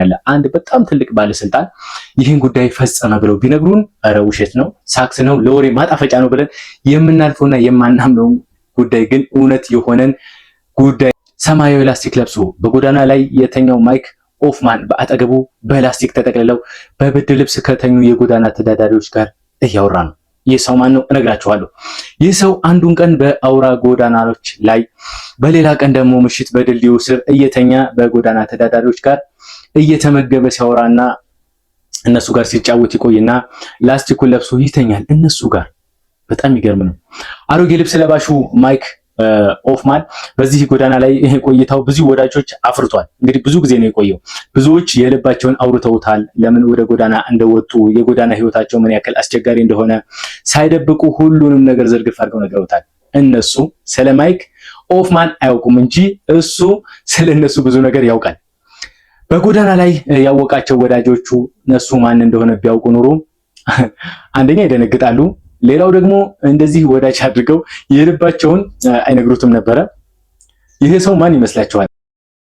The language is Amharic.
ያለ አንድ በጣም ትልቅ ባለስልጣን ይህን ጉዳይ ፈጸመ ብለው ቢነግሩን ኧረ ውሸት ነው፣ ሳክስ ነው፣ ለወሬ ማጣፈጫ ነው ብለን የምናልፈውና የማናምነው ጉዳይ ግን እውነት የሆነን ጉዳይ ሰማያዊ ላስቲክ ለብሶ በጎዳና ላይ የተኛው ማይክ ኦፍማን በአጠገቡ በላስቲክ ተጠቅልለው በብርድ ልብስ ከተኙ የጎዳና ተዳዳሪዎች ጋር እያወራ ነው። ይህ ሰው ማን ነው? እነግራችኋለሁ። ይህ ሰው አንዱን ቀን በአውራ ጎዳናዎች ላይ፣ በሌላ ቀን ደግሞ ምሽት በድልድዩ ስር እየተኛ በጎዳና ተዳዳሪዎች ጋር እየተመገበ ሲያወራና እነሱ ጋር ሲጫወት ይቆይና ላስቲኩን ለብሶ ይተኛል እነሱ ጋር። በጣም ይገርም ነው። አሮጌ ልብስ ለባሹ ማይክ ኦፍማን በዚህ ጎዳና ላይ ቆይታው ብዙ ወዳጆች አፍርቷል። እንግዲህ ብዙ ጊዜ ነው የቆየው። ብዙዎች የልባቸውን አውርተውታል። ለምን ወደ ጎዳና እንደወጡ፣ የጎዳና ህይወታቸው ምን ያክል አስቸጋሪ እንደሆነ ሳይደብቁ ሁሉንም ነገር ዝርግፍ አድርገው ነግረውታል። እነሱ ስለ ማይክ ኦፍማን አያውቁም እንጂ እሱ ስለ እነሱ ብዙ ነገር ያውቃል። በጎዳና ላይ ያወቃቸው ወዳጆቹ እነሱ ማን እንደሆነ ቢያውቁ ኑሮ አንደኛ ይደነግጣሉ፣ ሌላው ደግሞ እንደዚህ ወዳጅ አድርገው የልባቸውን አይነግሩትም ነበረ። ይሄ ሰው ማን ይመስላችኋል?